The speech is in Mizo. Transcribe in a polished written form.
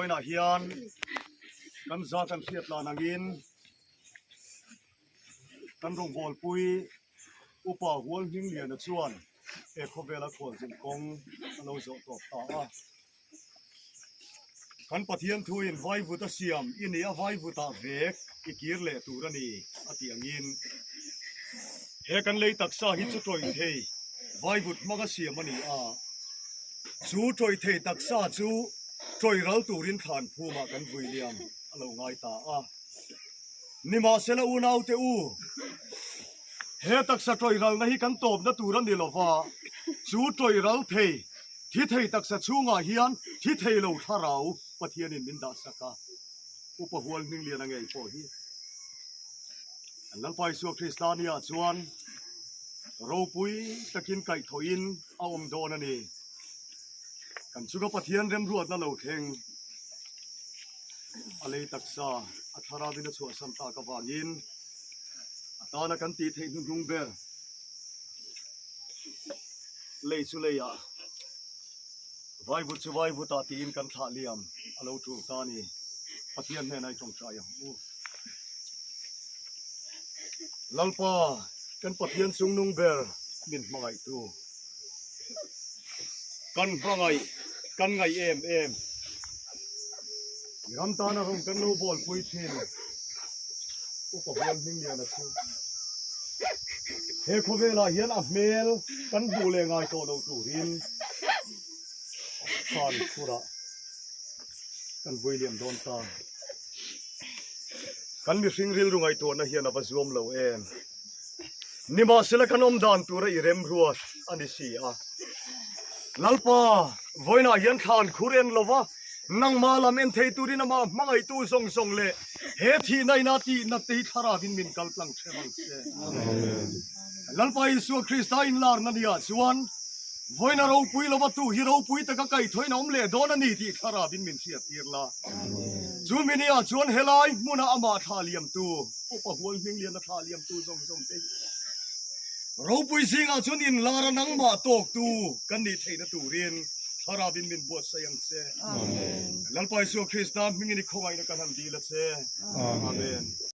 Vawiinah hian kan za kan hriat lan angin kan rawngbawlpui upa Hual Hmingliana chuan he khawvela khualzin kawng a lo zawh tawp ta a. Kan Pathian thuin vaivut a siam i nih a vaivutah vek i kir leh tur a ni a tih angin he kan lei taksa hi chu tawih thei vaivut hmanga siam a ni a, chu tawih thei taksa chu tawih ral turin thlan phumah kan vui liam a lo ngai ta a. Nimahsela unaute u, he taksa tawih ralna hi kan tawpna tur a ni lova, chu tawih ral thei Thi thei taksa chhungah hian thi thei lo thlarau Pathianin min dah sak a, Upa Hual Hmingliana ngei pawh hi an Lalpa Isua Krista nia chuan ropui takin kaihthawhin a awm dawn a ni. Kan chunga Pathian remruatna lo thleng a lei taksa a thlarauin a chhuahsan tak avangin a tana kan tih theih hnuhnung ber Lei chu leiah vaivut chu vaivutah tiin kan thlah liam a lo tul ta a ni. Pathian hnenah i tawngtai ang u. Lalpa, kan Pathian chungnung ber min hmangaihtu. Kan hmangaih, kan ngaih em em. I ram tana rawn kan lo bawlpui thin. Upa Hual Hmingliana chu he khawvelah hian a hmel kan hmuh leh ngai tawh loh turin khan khurah kan vui liam dawn ta. Kan mihring rilru ngaihtuahna hian a va zuam lo em. Nimahsela kan awm dan tura i remruat a ni si a. Lalpa, vawiinah hian thlan khur en lova nangmah lam en thei turin amah hmangaihtu zawng zawng leh he thihna ina tihna te hi thlarauin min kal tlang hrem ang che. Lalpa Isua Krista inlarna niah chuan vawiina ropui lova tu hi ropui taka kaihthawin a awm leh dawn a ni tih thlarauin min hriattir la. Chu mi niah chuan helai hmuna amah thlah liamtu Upa Hual Hmingliana thlah liamtu zawng zawng te hi ropui zingah chuan inlar a nangmah tawktu kan nih theihna turin thlarauin min buatsaih ang che. Lalpa Isua Krista hmingin i khawngaihna kan han dil a che. Amen.